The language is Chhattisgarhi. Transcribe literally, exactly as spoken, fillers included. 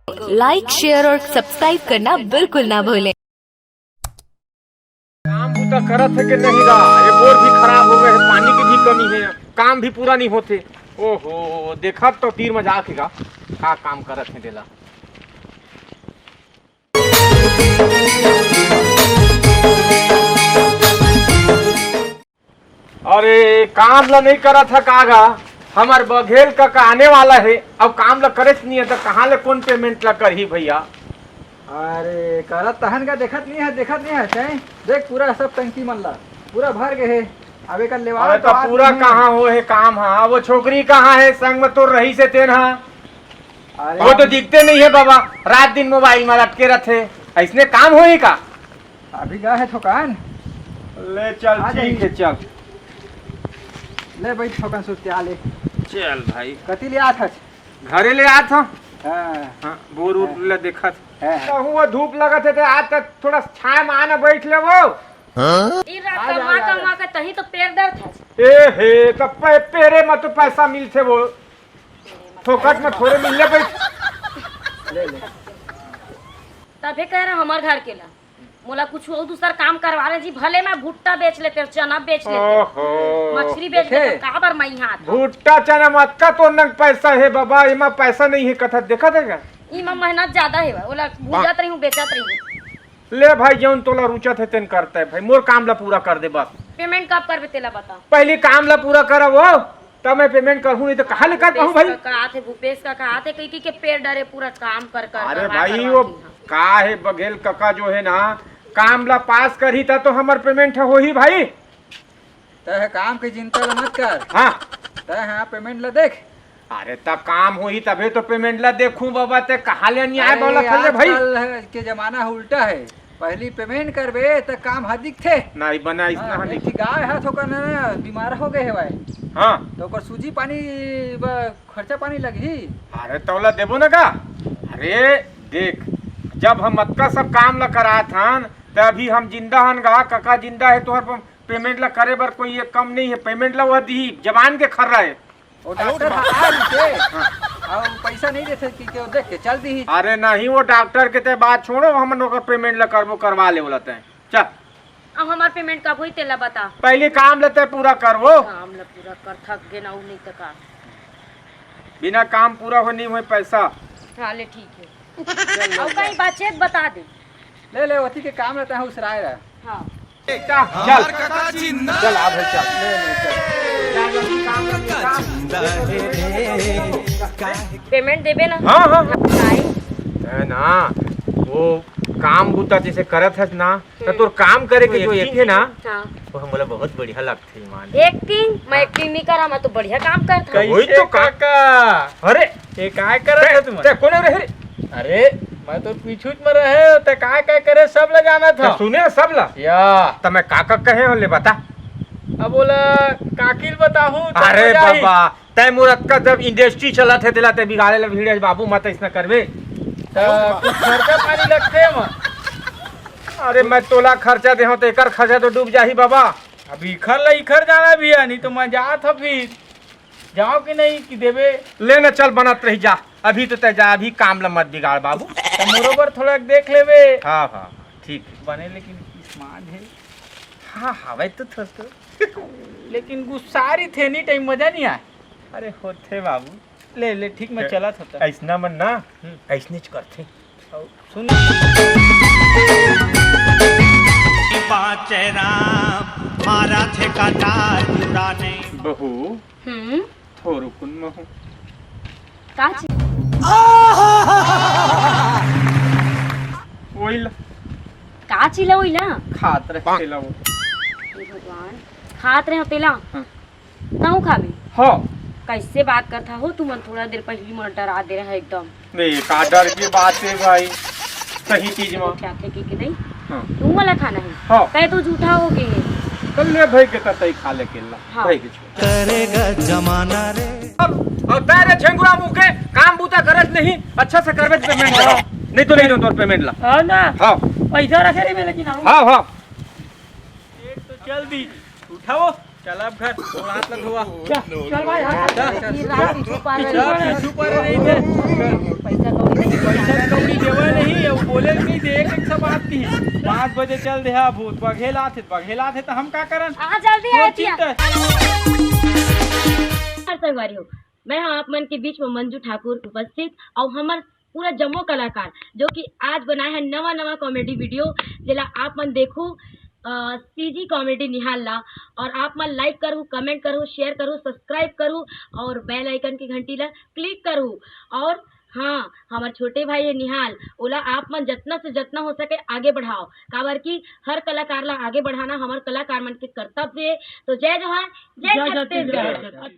लाइक, शेयर और सब्सक्राइब करना बिल्कुल ना भूलें। काम बूता करत हे कि नहीं गा? ये बोर भी खराब हो गए हे, पानी की भी कमी हे, काम भी पूरा नहीं होथे। ओहो, देखत तो तीर में जाके गा, का काम करत हे तेला। अरे, काम ला नहीं करत ह का गा? हमर बघेल कका आने वाला हे, अब काम ला करेच नहीं हे, त कहाँ ले कोन पेमेंट ला करही भैया? अरे, करत तहन का देखत नहीं हे, देखत नहीं हे, तैं देख पूरा सब टंकी मन ला, पूरा भर गए हे। अब एकर लेवा अरे, तो त आज पूरा नहीं हे। कहाँ हो हे काम हा? वो छोकरी कहाँ हे, संग में तोर रही से तेन हा? अरे, वो तो दिखते नहीं हे बाबा, रात दिन मोबाइल में लटके रहते, ऐसने काम होही का? अभी गया है थोकन। ले चल, आ ठीक जाइए। है, चल। ले भाई थोकन सुरतिया ले। चल भाई। कति ले आत हस? घरे ले आत हूँ। हाँ। हाँ, बोर उर हाँ। ले देखत। हाँ, हाँ। कहूँ वो धूप लगत है तो आज तक थोड़ा छाया में आना बैठ ले वो। दिन रात आ जा, कमा आ जा, आ जा। कमा के तहीं तो पैर दर्द है। ए हे, तब पे, पेरे में तो पैसा मिलते वो। फोकट में थोड़े मिलने बैठ। ले, ले। तभे कह रहा हमार घर के ला। मोला कुछ अउ दूसर काम करवा ले जी, भले मैं भुट्टा बेच लेते, चना बेच लेते, ओहो। मछली बेच देखे? लेते, काबर मैं यहाँ आता? भुट्टा चना मत का, तो नंग पैसा हे बाबा, इमा पैसा नहीं हे कथा, देखा देगा? इमा मेहनत ज्यादा हे, ओला भूजत रही हूँ, बेचत रही हूँ। ले भाई, जौन तोला रुचत हे तेन करता है भाई, मोर काम ला पूरा कर दे बस। पेमेंट कब करबे तेला बता। पहली काम ला पूरा करा वो, तब मैं पेमेंट करहूँ, नहीं तो कहाँ ले कर पाहूँ भाई? भूपेश का कहा थे, भूपेश का कहा थे, कही, कही के पैर डरे पूरा काम कर, कर, अरे करवा, भाई, करवा वो की, हाँ। का हे बघेल कका जो है ना, काम ला पास करही ता तो हमर पेमेंट ह होही भाई। तय ह काम के चिंता ल मत कर। हाँ। तय ह पेमेंट ल देख। अरे त काम होही तभे तो पेमेंट ला देखूं बाबा, ते कहाँ ले नहीं आए अरे, बोला था ले भाई। आजकल के जमाना ह उल्टा हे, पहली पेमेंट करबे त काम ह दिखथे। नहीं बना इसना हाँ, ह एक नहीं। ठी गाय ह थोकन ना बीमार हो गए हवय। हाँ। तो ओकर सूजी पानी ब-, खर्चा पानी लगही। अरे तौला देबो ना का? अरे देख, जब हम अतका सब काम ला करात हन, त अभी हम जिंदा हन गा, कका जिंदा हे, तोहर प-, पेमेंट ला करे बर कोई ये कम नहीं है, पेमेंट ला वह दी, जबान के खर्रा है। वो डॉक्टर ह आ रहिसे, हाँ। अउ पैसा नहीं देथे कि, कि वो देख के चल दी। अरे नहीं, वो डॉक्टर के ते बात छोड़ो, हमन ओकर पेमेंट ला करबो, करवा ले बोला ते। चल। अब हमार पेमेंट कब होई तेला बता। पहले काम ला ते पूरा करबो। काम ला पूरा कर थक गे ना, उ नहीं त का। बिना काम पूरा हो नहीं होए पैसा। हाँ ले ठीक है। चल, ले अउ जा। कहीं बात चेत बता दे। ले, ले, ओती के काम रहता है, उसराय रहा। हाँ। चल, चल। चल, आ भाई, चल। ले, ले, चल। जा, जल्दी काम कर, काम। पेमेंट देबे ना? हाँ, हाँ, हाँ। नहीं। है ना, वो काम बूता जैसे करत हस ना, तो हम्म। तोर काम करे के जो एक्टिंग है ना, हाँ। वो हमला बहुत बढ़िया लगता है। एक्टिंग? मैं हाँ। एक्टिंग नहीं करा, मैं तो बढ़िया काम करता हूँ। वही तो का-, काका। अरे, ये काय करत ते, है तुम? ते कोन रहे रे? अरे, मैं तो पीछू में रहे, ते काय काय करे सब ला जाना था। ते सुने सब ला। या। त मैं काका कहे हो ले बता। अब बोला काकी ल बताहूँ, तो अरे मजा आई। बाबा, तै मोर अतका जब इंडस्ट्री चलत है, तेला तै बिगाड़े ला भिड़े बाबू, मत ऐसना करबे। त कुछ खर्चा पानी लगथे म। अरे मैं तोला खर्चा देहूँ, तो एकर खर्चा तो डूब जाही बाबा। अब इखर ला इखर जाना भी है, नहीं तो मैं जात ह फिर। जाओ कि नहीं कि देबे? ले ना, चल बनत रही जा। अभी तो तै जा, अभी काम ला मत बिगाड़ बाबू। त मोरो बर थोड़ा देख लेबे। हाँ, हाँ, ठीक है। बने लेकिन स्मार्ट है। हाँ, हवे तो थोड़ा। लेकिन गुस्सारी थे, एनी टाइम मजा नहीं आए। अरे होथे बाबू। ले, ले, ठीक मैं चलत होता। ऐसना मन ना, हम्म। ऐसने च करथे। अउ सुन। बाँचे राम, मारा थे कटार जुड़ा नहीं। बहू, हम्म? थोरुकुन महू। का चीज? ओइला। का चीज ला ओइला? खात रहे तेला वो। हे भगवान, खात रहे हो तेला? हाँ। तहूँ खाबे? हाँ। कैसे बात करता हो तुमन? थोड़ा देर पहली मोला डरा दे रहा एकदम। नहीं, का डर की बात है भाई, सही चीज में। क्या थे कि, कि नहीं? हाँ। तू वाला खाना है? हाँ। तय तो झूठा हो गए है। कल ले भाई के ततई खा ले केला। हाँ। भाई के छोड़। करेगा जमाना रे। अब, अब तय रे झेंगुरा मुँह के काम बूता करत नहीं, अच्छा से करबे तो पेमेंट ला। नहीं तो नहीं दो तोर पेमेंट ला। हाँ ना। हाँ। पैसा रखे रही लेकिन हम। हाँ, हाँ। एक तो चल दी, उठाओ। चल अब घर, गोड़ हाथ ला धोवा। चल, चल भाई, हाँ। चल, चल। ये रात पीछू पार रही चल, है। पीछू पार रही है। पैसा कौड़ी नहीं पैसा कौड़ी देवा नहीं, वो बोले नहीं दे, एक एक सब आती। पाँच बजे चल दे हा भूत, बघेल आथे, बघेल आथे तो हम का करन? हाँ, जल्दी वो आती है। चिंता नमस्कार संगवारी हो, मैं हाँ आप मन के बीच में मंजू ठाकुर उपस्थित और हमर पूरा जम्मो कलाकार जो कि आज बनाए हैं नवा नवा कॉमेडी वीडियो, जेला आप मन देखू सीजी कॉमेडी निहाल ला। और आप मन लाइक करू, कमेंट करू, शेयर करू, सब्सक्राइब करू और बेल आइकन की घंटी ला क्लिक करू। और हाँ, हमार छोटे भाई है निहाल, ओला आप मन जतना से जतना हो सके आगे बढ़ाओ, काबर कि हर कलाकार ला आगे बढ़ाना हमार कलाकार मन के कर्तव्य है। तो जय जोहार, जय छत्तीसगढ़।